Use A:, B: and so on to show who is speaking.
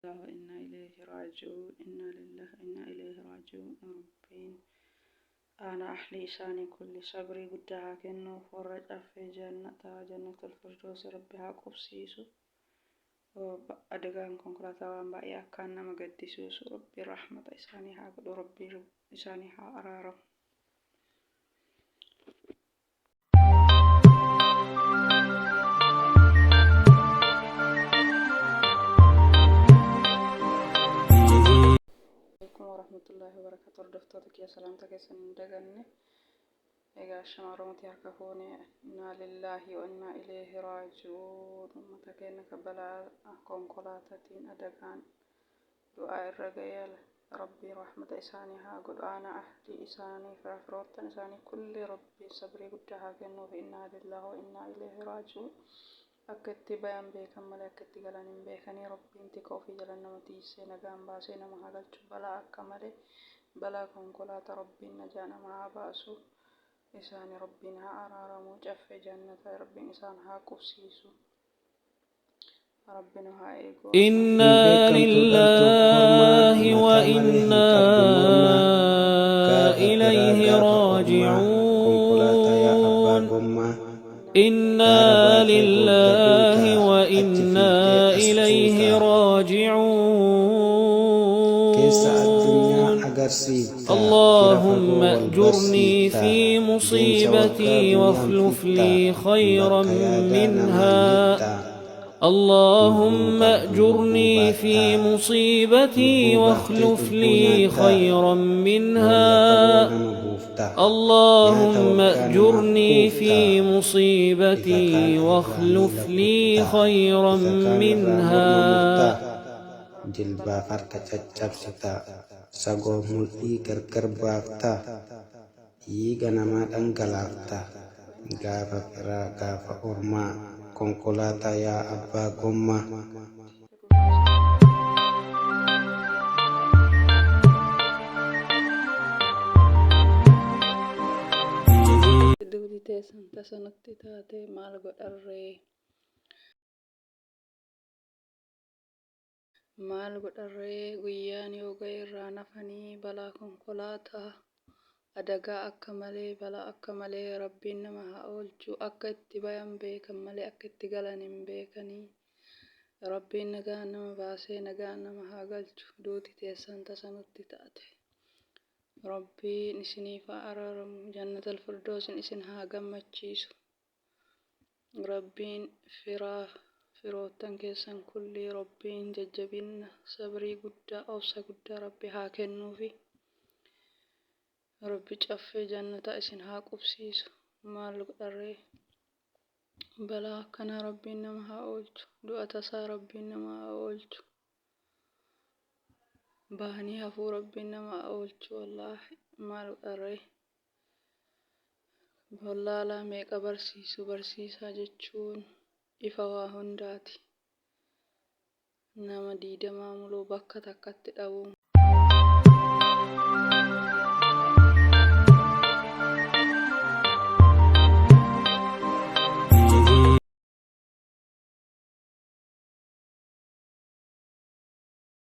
A: Wa innaa ilayhi raaji'uun. Innaa lillahi wa innaa ilayhi raaji'uun. Rabbiin aanaa ahlii isaanii kulli sabrii guddaa haa kennuuf, warra Caffee jannataa Jannatul Firdoosi Rabbi haa qubsiisu. Adagaan konkolaataa waan baay'ee akkaan nama gaddisiisu. Rabbi rahmata isaanii haa godhu, Rabbi isaanii haa araaramu. Alaikum warahmatullahi wabarakatuh. Hordoftoota kiyya, salaamta keessan hin daganne. Egaa shama Oromooti, harka fuune. Innaa lillaahi wa innaa ilayhi raaji'uun. Uummata keenya ka balaa konkolaataatiin adagaan du'aa irra ga'e, Rabbii rahmata isaanii haa godhu. Aanaa ahlii isaanii, firoottan isaanii kulli Rabbiin sabrii guddaa haa kennuuf. Innaa lillaahi wa innaa ilayhi raaji'uun. Akka itti bayan beekan malee akka itti galan hin beekanii. Rabbiin tika ofii jala nama tiisee nagaan baasee nama haa galchu. Balaa akka malee, balaa konkolaataa, Rabbiin najaa nama haa baasu. Isaanii Rabbiin haa araaramu, Caffee jannataa Rabbiin isaan haa qubsiisu. Rabbi nu haa eegu.
B: إنا
C: Hin beekamtu dhaltuuf kormaa,
B: لله
C: mataa malee hin
B: وإنا
C: qabdu mormaa. Gaafa firaa
B: إليه
C: gaafa ormaa, konkolaataa yaa abbaa
B: راجعون.
C: gommaa.
B: إنا
C: Gaara baatee golga
B: لله
C: duutaa, achi
B: وإنا
C: fiigdee as
B: إليه
C: tuutaa. Keessa addunyaa
B: راجعون.
C: agarsiifta, fira fagoo
B: اللهم
C: wal
B: أجرني
C: barsiifta.
B: في
C: Deemsa waggaa
B: مصيبتي
C: guyyaan
B: واخلف
C: fixxa,
B: لي خيرا
C: bakka yaadaa namaan
B: منها.
C: lixxa. Lubbuun
B: اللهم
C: qabdu lubbuu
B: أجرني في
C: baattaa,
B: مصيبتي
C: lubbuu baattee
B: واخلف
C: cubbuu
B: لي
C: nyaattaa,
B: خيرا
C: boolla
B: منها.
C: fagoo nama buufta. Nyaata
B: اللهم
C: waggaa namaaf
B: أجرني
C: quufta,
B: في
C: ifa
B: مصيبتي
C: kaan irraa
B: واخلف
C: miila
B: لي
C: kuttaa,
B: خيرا
C: isa kaan irraa morma
B: منها.
C: murtaa. Jilbaaf harka caccabsitaa, sagoo mul'ii gargar baaftaa, dhiiga namaa dhangalaaftaa. Gaafa firaa gaafa ormaa, konkolaataa yaa abbaa gommaa.
A: Duuti teessan tasa nutti taate, maal godharree? Maal godharree? Guyyaan yoo ga'e irraa nafanii. Balaa konkolaataa, adagaa akka malee, balaa akka malee, Rabbiin nama haa oolchu. Akka itti bayan beekan malee akka itti galan hin beekanii. Rabbiin nagaan nama baasee nagaan nama haa galchu. Duuti teessan tasa nutti taate. Rabbiin isiniif haa araaramu, Jannatal Firdoosin isin haa gammachiisu. Rabbiin firaa firoottan keessan kullii Rabbiin jajjabina, sabrii guddaa, obsa guddaa Rabbi haa kennuufi. Rabbi Caffee jannataa isin haa qubsiisu. Maal godharree? Balaa akkanaa Rabbiin nama haa oolchu. Du'a tasaa Rabbiin nama haa oolchu. Bahanii hafuu Rabbiin nama haa oolchu. Wallaahi, maal godharree? Wallaalaa meeqa barsiisu. Barsiisaa jechuun ifa waa hundaati. Nama 20 muluu bakka takkatti dhabuun.